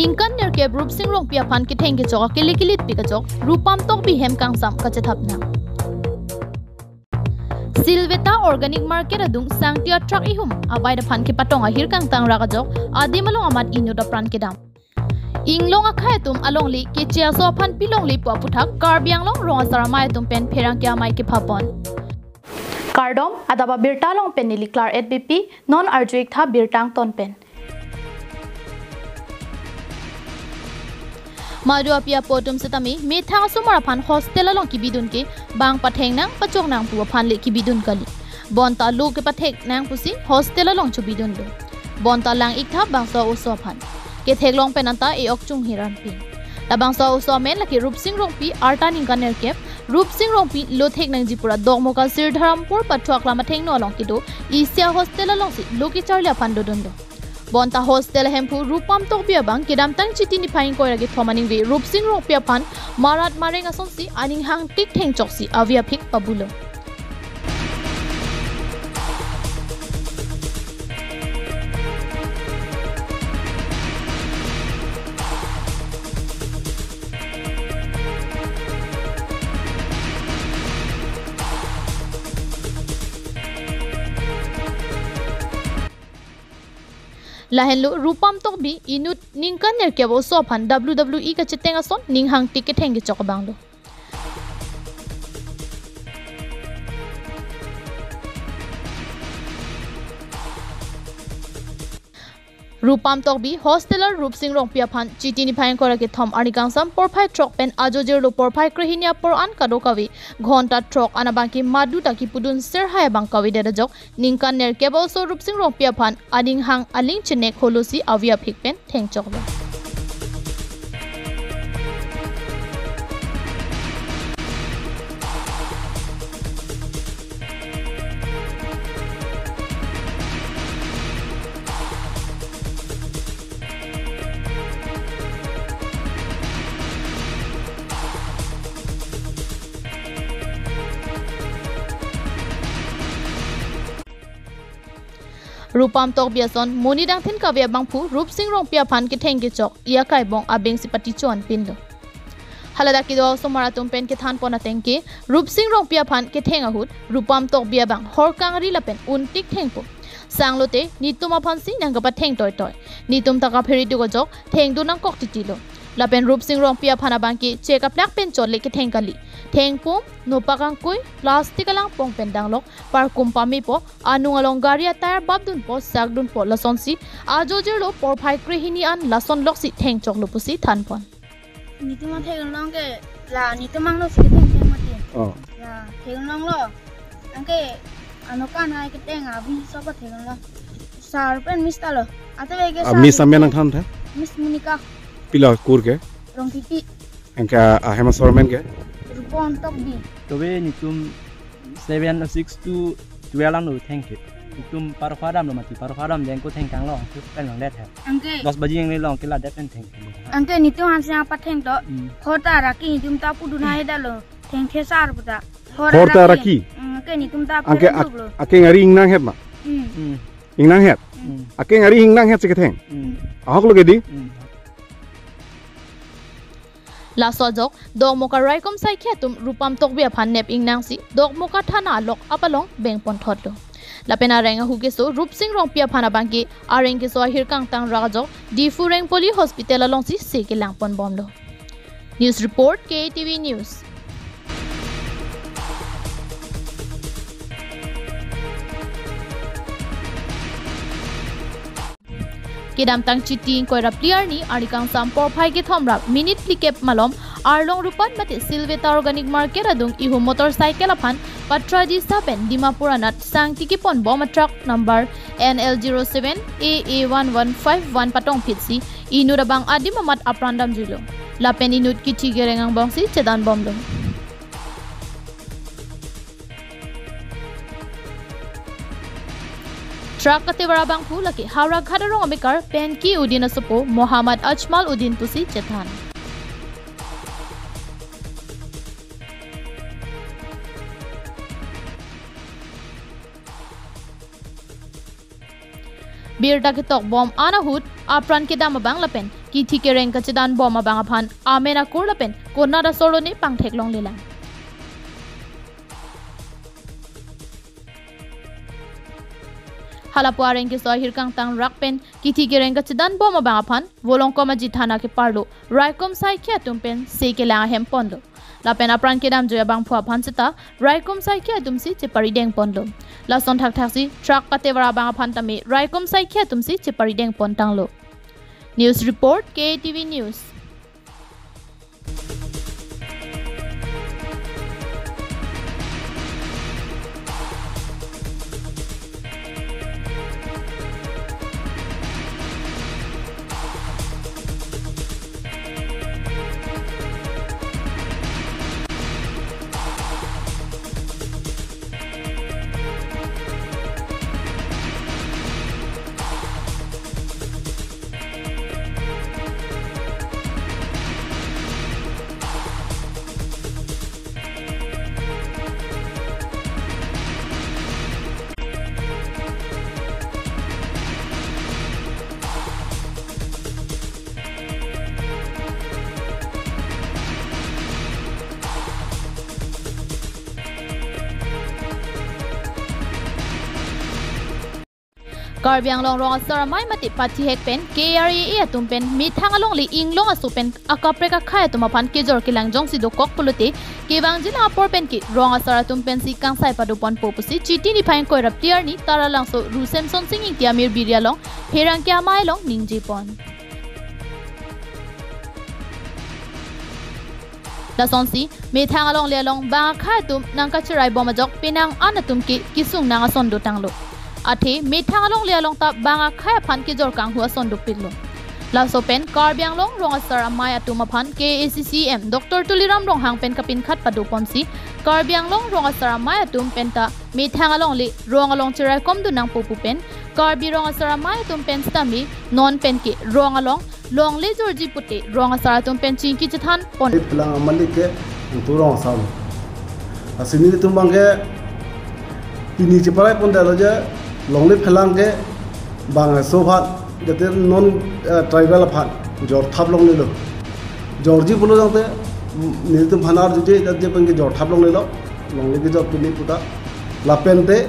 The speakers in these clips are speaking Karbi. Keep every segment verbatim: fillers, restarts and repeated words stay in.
Ningkan nerkep Rupsing Rongpi aphan ketheng kechok akele kelitpik ajok Rupam Tokbi hem kangsam kachethap nang. Silveta Organic Market adung sangti atruck ihum abide aphan kepatong ahir kangtang rak ajok adim along amat inut apran kedam. Inglong akhei atum alongle keche aso aphan pilongle pu aputhak Karbi Anglong rong asar amei atum pen pherangke amei kephapon. Kardom, adap abirta along pen neli Klar et B P, non arju-ik tha birta angton pen. Madu api apo atum setame methang asomar aphan hostel along kebidun ke bang patheng nang pachok nang pu aphan le kebidun kali. Bonta lo kepathek nang pusi hostel along chobidun do. Bonta lang-ik tha bangso oso aphan. Ketheklong pen anta e-ok chunghir anpin. Labangso oso amen lake Rupsing Rongpi, arta ningkan nerkep. Rupsing Rongpi lo thek nangji pura Dokmoka Sirdharampur pathu aklam athengno along kedo isi ahostel alongsi lo kecharli aphan dodun do. Bonta hostel ahemphu Rupam Tokbi abang kedamtang Chiti niphai ingkoi ra kethom aningve Rupsing Rongpi aphan marat mareng asonsi aning hangtik thengchoksi avi aphik pabulo. Lahenlo Rupam Tokbi inut ningkan nerkep oso aphan W W E kacheteng ason ning hangtik ketheng kechok abang do. Rupam Tokbi hosteler Rupsing Rongpi aphan Chiti niphai ingkoi ra kethom arni kangsam porphai throk pen ajo jirlo porphai krehini apor an kadokave ghonta throk an abangke madu ta kepudun serhai abang kavedet ajok ningkan nerkep oso Rupsing Rongpi aphan aning hang aling chenek holosi avi aphik pen thengchoklo. Rupam Tokbi ason monit angthin kave abangphu Rupsing Rongpi aphan ketheng kechok iya kaibong abeng si paticho anpinlo. Haladak kedo osomar atum pen kethanpon ateng ke Rupsing Rongpi aphan ketheng ahut Rupam Tokbi abang hor kangri lapen untik thengpo. Sanglote nitum aphansi nangkapatheng toitoi. Nitum ta kaphere duk ajok thengdun nangkok titilo. Lapen Rupsing Rongpi aphan abangke chek aplak pen chot le ketheng kali. Thengpum, nopak angkui, plastic alangpong pen danglok, parkum pamepo, anung along gari atyre bapdunpo, sakdunpo, lasonsi ajo jirlo porphai krehini an lason loksi thengchoklo pusi thanpon. Nitum athek long ke la nitum angno si ketheng theng mati. Oh. La thek longlo. Anke ano kan hai ketheng avi sob athek longlo. Sir pen miss ta lo. Ate ke Ah, sir Miss amen nangthan tha? Miss Monica Pila kur ke? Rongpipi. Anke ahem asor amen ke? Rupam Tokbi. Tobe nitum seven, six to twelve an lo thengke. Itum parpha damlo mati, parpha dam jengko thengkang long, tu pen long det he. Anke. Dos baji yang long kila det pen thengke. Anke nitum hansi apa theng to. Hmm. Hor ta raki nitum ta pudun hai dalo. Thengthe sar puta. Hor ta raki. Hmm, anke nitum ta Anke pudun ak-, duk lo. Ake ngari ingnang het ma? Hmm. Hmm. Ingnang het? Hmm. Ake ngari ingnang het si ketheng? Hmm. Ahok lo ke di? Hmm. Laso ajok, Dokmoka raikom saikhi atum Rupam Tokbi aphan nep ingnangsi, Dokmoka thana alok apalong bengpon thotlo. Lapen areng ahu keso Rupsing Rongpi aphan abangke areng keso ahir kangtang rak ajok, Diphu Rengpoli Hospital alongsi se kelangpon bomlo. News report, K T V News. Kedamtang Chiti ingkoi ra phli arni, arni kangsam porphai kethom ra minit phlikep malom, Arlong Rupat mate Silveta Organic Market adung ihum motorcycle aphan Patradisa pen Dimapur anat sangti kepon bom a truck number N L zero seven A A one one five one patong phitsi inut abang adim amat apran damjuilo. Lapen inut kithi kereng angbongsi chedan bomlo. Truck katevar abangphu lake Howraghat arong amekar Penki Uddin asopo Mohammad Ajmal Uddin pusi chethan. Birta ketok bom an ahut apran kedam abang lapen kithi kereng kachedan bom abang aphan amen akur lapen konat asor lone pangthek longlelang. Halapu areng keso ahirkang tangrak pen kithi kereng kachedan bom abang aphan Volongkom Aji Thana keparlo raikom saikhi atum pen se kelang ahem ponlo. Lapen apran kedamjui abangphu aphan seta raikom saikhi atum si cheparideng ponlo. Lason thakthaksi truck katevar abang aphan tame raikom saikhi atum si cheparideng pon tanglo. News report, K A T V News. Karbi Anglong rong asar amei mate pathihek pen K R A A atum pen methang alongle inglong aso pen akaprek akhei atum aphan kejor kelang jongsi dokok pulote kevangji lang apor pen ke rong asar atum pensi kangsai padoponpo pusi Chiti niphai ingkoi ra phli arni Taralangso Ru Semsonsing Ingti Amir Biri along pherangke amei along ningje pon. Lasonsi methang alongle along bang akhei atum nangkacherai bom ajok penang an atum ke kesung nang ason dotanglo. Athe methang alongle along ta bang akhei aphan kejor kanghu ason dopiklo. Laso pen Karbi Anglong rong asar amei atum aphan K A A C C E M Doctor Tuliram Ronghang pen kapinkhat padoponsi Karbi Anglong rong asar amei atum penta methang alongle rong along cheraikom dun nangpo pu pen Karbi rong asar amei atum pen sitame non pen ke rong along longle jorji pute rong asar atum pen chingki chethan pon. Phelang amalik ke utu rong asar. Lasi nelitum abang ke pini cheparai pondetlo je longle phelang ke bang aso aphan jate non, eh, tribal aphan jorthap longlelo. Jorji pulo tangte, mm, nelitum aphan arjuje jate pen ke jorthap longlelo. Longle kejor pini puta. Lapen te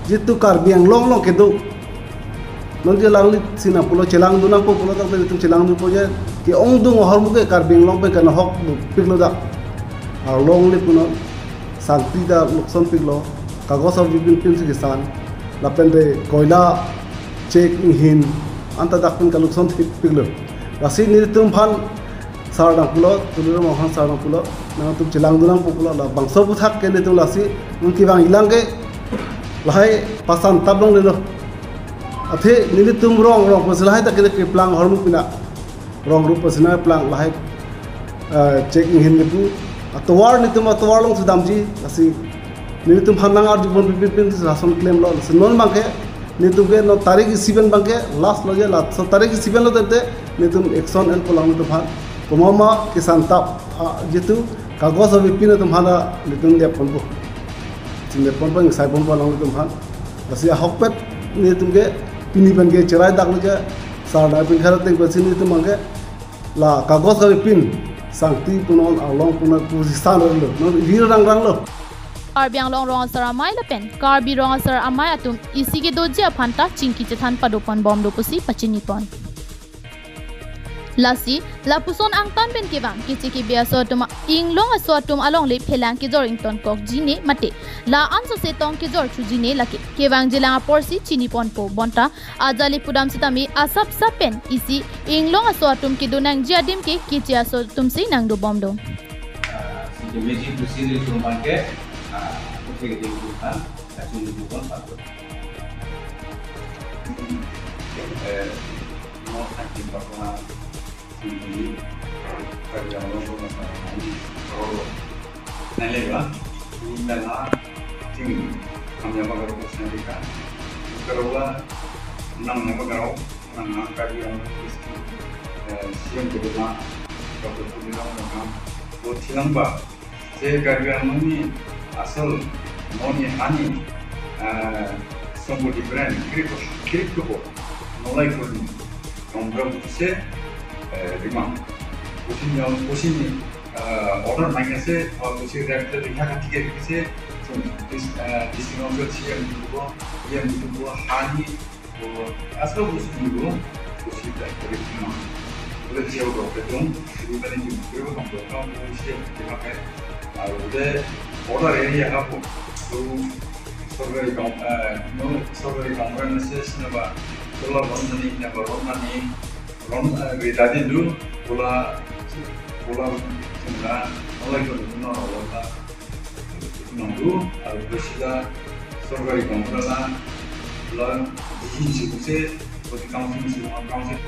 jitu Karbi Anglong along kedo non chelangli si nangpulo, chelang dun nangpo pulo tangte nelitum chelang dunpo je ke-ongdung ahormu ke Karbi Anglong pen kanahok dopiklo dak. Arlong le punon sangti ta lukson piklo, kagos abipin pinsi kesan, lapen te koila, chek, inghin anta dak pen kalukson thik piklo. Lasi nelitum aphan sar nangpulo, Tuliram Ronghang sar nangpulo, nangtum chelang dun nangpo pulo, labangso aphuthak ke nelitum lasi nang kevang ilang ke lahai pasantap longlelo. Athe nelitum rong rong pusi lahai ta ke keplang ahormu pina. Rong rup pusi nangplang lahai, eh, chek inghin kepu. Atovar nelitum atovar along si damji, lasi nelitum aphan nang arjupon pipin pin lason klemlo, lasi non abang ke nelitum ke non tarik isi pen abang ke last lo je, laso tarik isi pen lo tangte nelitum action el pulang nelitum aphan. Komat ma kesantap, ah, jitu kagos abipin atum aphan nelitum dep ponpo. Chingdep ponpo, ingsai ponpo along nelitum aphan. Lasi ahokpet nelitum ke pini pen ke cherai daklo je, sar nangpinkhat ateng pensi nelitum abang ke la kagos abipin sangti punon arlong punon pusi san ranglo, non vir rang ranglo. Karbi Anglong rong asar amei lapen Karbi rong asar amei atum isi kedoji aphan ta chingki chethan padopon bomlo pusi pachini pon. Lasi lapuson angtan pen kevang keche kebe aso atum inglong aso atum alongle phelang kejor ingtonkokji ne mate la-an sose tong kejor thuji ne lake kevangji lang apor si chini ponpo bonta ajali pudam sitame asap sap pen isi inglong aso atum kedo nangji adim ke keche aso atum si nangdobomlo. Ah, si kemeji pusi nelitum abang ke, ah, oke, nelitum aphan, ah, chini dubon patut. Eh, no, akin bakma, sini, Karbi Anglong ko masa ini, rolo. Nale ba, ini nala, ting, kami apa kalau ko sini kan, kalau ba, nang nama kalau, nang Karbi Anglong district, eh, C M kedua, Doctor Tuliram Ronghang, buat silang ba, si Karbi Anglong ni asal, non ni hani, eh, songko different, kiri ko, kiri ko. Nolai koni, nongrong se, eh, rimang. Kusin yang, kusin ni, eh, order nang ase, eh, kusin rep te rikha kati ke se, so, dis-, eh, district council C M dulu, E M dulu, hani, o, asal kusin dulu, kusin tak boleh cuma. Boleh jauh dok, betul, jadi mana cuma, kita kan berapa, kusin, kita pakai. Lalu deh, order area apa? So, সরকারি কাম, আহ, মানে সরকারি কাম করেন আছে, সিনেমা, তোলা রং জানি, সিনেমা রং জানি, রং, আহ, রেডা দিলু, তোলা, তোলা, তোলা, নলাই করে, তোলা, তোলা, নন্দু, আর বেশিলা সরকারি কাম করেন, তোলা, জিহি সিবুসে, প্রতি কাউন্সিল, সিবু council.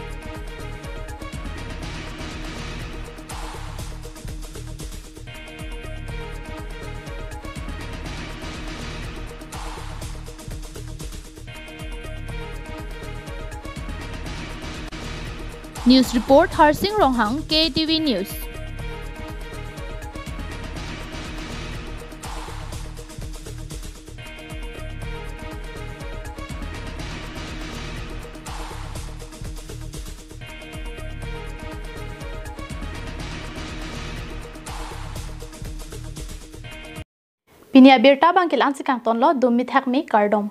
News report, Harsing Ronghang, K T V News. Pini abirta abang ke la-an si kangtonlo, dum mithak me, kardom.